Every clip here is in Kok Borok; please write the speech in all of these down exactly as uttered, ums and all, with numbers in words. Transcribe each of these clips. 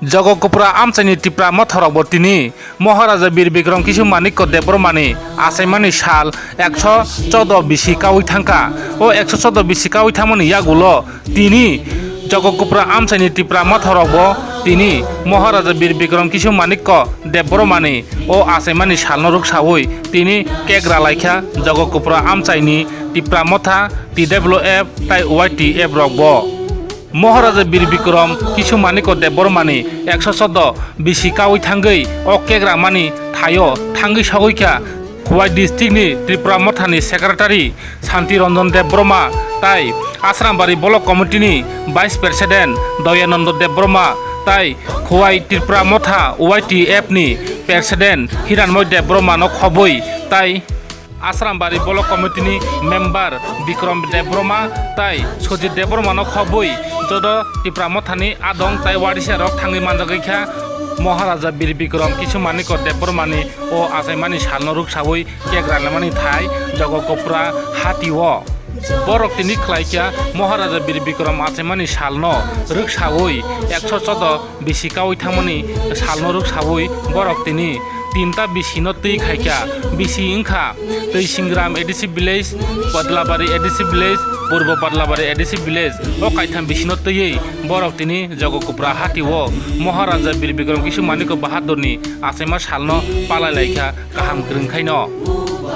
Jogokopra amchaini Tipra motharokbo tini Maharaja Bir Bikram Kisu Manikya Debbarmani achaimani sal ekso choudo bisi kaui thangkha. O ekso choudo bisi kaui thangmani yagulo tini Jogokopra amchaini Tipra motharokbo tini Maharaja Bir Bikram Kisu Manikya Debbarmani o achaimani salno rwksaui tini cake ralaikha Jogokopra amchaini Tipra motha, T W F tai Y T F rokbo. Maharaja Bir Bikram Kisu Manikya Debbarmani ekso choudo bisi kaui thangwi o cake ramani thaio thangwi sogwi kha Khowai district ni Tipra mothani secretary Santi Ranjan Debbarma tai Asrambari Block Committee ni Vice President Dayananda Debbarma tai Khowai Tipra Motha Y T F ni President Hiranmoy Debbarma no khobwi tai Asrambari Block Committee ni member Bikram Debbarma tai Sojit Debbarma no khobwi joto Tipra Mothani adong tai warisa rok thangwi manjagwi kha Maharaja Bir Bikram Kisu Manikya Debbarmani o achaimani salno rwksaui cake ralaimani thai Jogokopra hatio. Borok tini khlaikha Maharaja Bir Bikram achaimani salno rwksaui ekso choudo bisi kaui thangmani salno rwksaui borok tini tinta bisino twi khaikha. Bisi wngkha Twisingram A D C village, Badlabari A D C village, Purbo Badlabari A D C village. O kaitham bisino twiwi borok tini Jogokopra hatio Maharaja Bir Bikram Kisu Manikya Bahadurni achaima salno palai laikha kaham kwrwng khaino.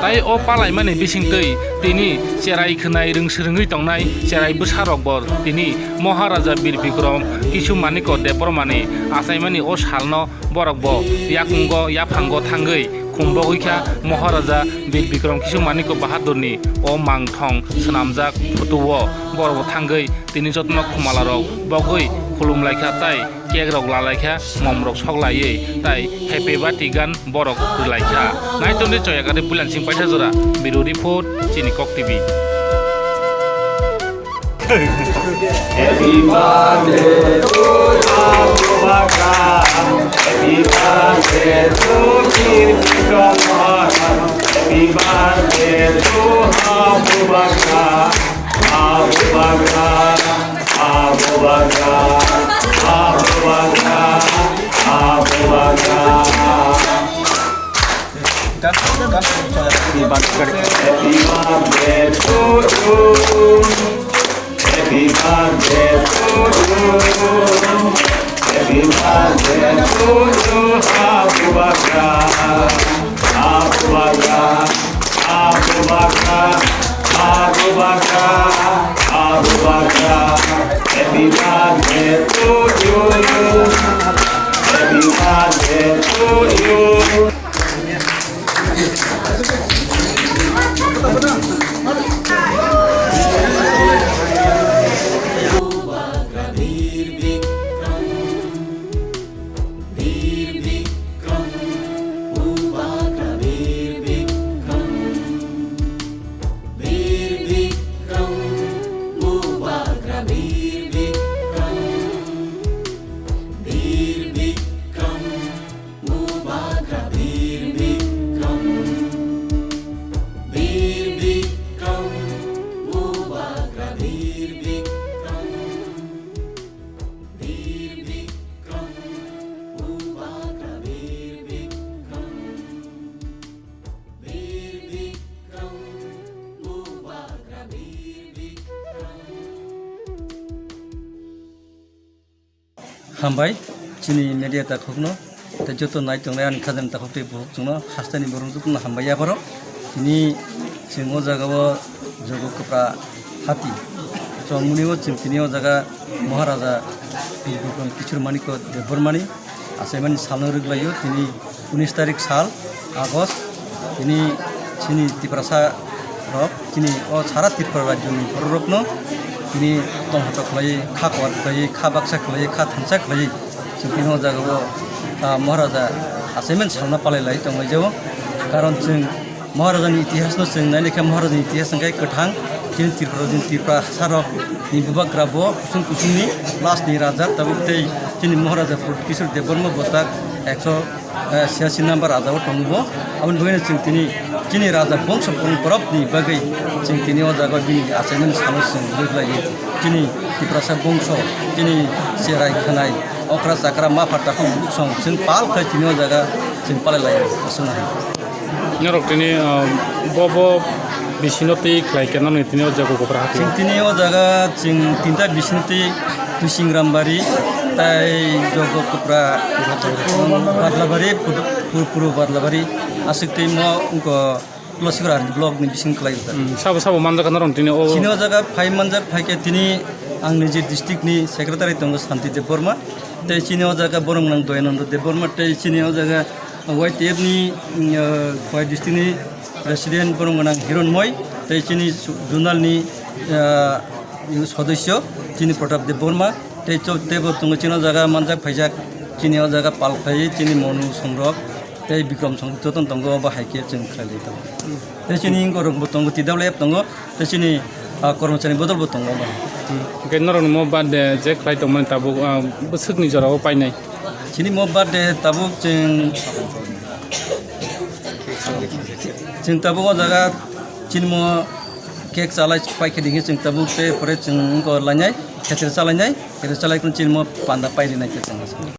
Tai o palaimani bisingtwi tini cherai khwnai rwngswrwngwi tongnai cherai bwsarokbo tini Maharaja Bir Bikram Kisu Manikya Debbarmani achaimani o salno borokbo yakungo yaphango thangwi khumbogwi kha Maharaja Bir Bikram Kisu Manikya Bahadurni o mangthong swnamjak photo-o borokbo thangwi tini jotono khumala rok bogwi khulum laikha tai cake rok lalaikha, mom rok sok laiwi tai happy birthday gan borok rwlaikha. Naitonde choyagari Puilansing Paitha jora, Bureau Report, Chini Kok T V. Happy birthday to Abu Bakar. Happy birthday to Bir Bikram Maharaj. Happy birthday to Abu Bakar. Abu Bakar, Abu Bakar, Abu Bakar, Abu Bakar. Happy birthday to you. Happy birthday to you. Happy birthday to you, Abu Bakar, Abu Bakar. Abu Bakar, Abu Bakar, Abu Bakar, happy birthday to you. Happy birthday to you. Bir Bikram, Bubagra Bir Bikram, Bir Bikram, Bubagra Bir Bikram, Bir Bikram, Bubagra Bir Bikram, Bir Bikram, Bubagra Bir Bikram. Bir Bikram, Bubagra Bir Bikram, Bir Bikram, Bubagra Bir Bikram. Hambai, chini media takhukno, tei joto nai tongnai ani khajani takhuk tei bukhuk chwngno hasteni borok jotono hambai yapharo. Tini chwng o jaga o Jogokopra hati chongmani o chwng tini o jaga Maharaja Bir Bikram Kishore Manikya Debbarmani achaimani salno rwglaio. Tini unis tarik sal August, tini chini Tiprasa rok, chini o sara Tripura rajyoni bororokno tini tongthok khlaiwi, kha kwar khlaiwi, kha baksa khlaiwi, kha thansa khlaiwi chwng tini o jaga o, ah, Maharaja achaimani salno palai lai tonglaijao. Karon chwng Maharajani itihasno chwng nai lekha, Maharajani itihas hwnkhe kwthang. Chini Tripura, chini Tripura saro ni bubagra bo kusung kusungni last ni raja, tabuk tei chini Maharaja Pradyut Kishore Debbarma bo tak ekso, eh, siyasi number raja o tongo bo. Aboni bagwino chwng tini chini raja bongso poromporok ni bagwi chwng tini o jaga bini achaimani salno chwng rwglaio. Chini Tiprasa bongso, chini cherai khwnai, Okra chakra ma pha takhuk bukhuk song chwng pal khai tini o jaga chwng palai lai aswk nai. Norok tini, ah, bo, bo bisino twi khlai khe nani tini o jaga gopra hapwi? Chwng tini o jaga chwng tinta bisino twi Tusingram bari, tai Jogo Kopra, Badlabari, Pur-, Pur-, Puru Badlabari, aswk twi mo wngkha Tulasibra block ni bising khlai rijak. Hmm, sabo, sabo manjak norok tini o? Chini o jaga phai manjak, phai khe tini ang niji district ni secretary tongo Santi Debbarma, tei chini o jaga borok nang Doyananda Debbarma, tei chini o jaga Y T F ni, mm, uh, Khowai district ni president borok nang Hironmoi, tei chini su-, zonal ni, uh, sodosyo chini Pratap Debbarma, tei cho-, tei bo tongo chini o jaga manjak phaijak, chini o jaga pal khlai chini Monu Songrok, tei Bikram Song jotono tongo, obo hai khe chwng khlai lai tongo. Tei chini borok bo tongo, T W F tongo, tei chini, ah, kormochari bodol bo tongo obo. Hmm. Hwnkhe norokni mo birthday je khlai tongmani tabuk, ah, bwswkni jora o painai? Chini mo birthday tabuk chwng, chwng tabuk o jaga chini mo cake chalai pai khe dingkhe chwng tabuk tei pore chwng wngkha lainai, khetir chalainai, khetir chalai kheno chini mo panda pai rinai khe chwng.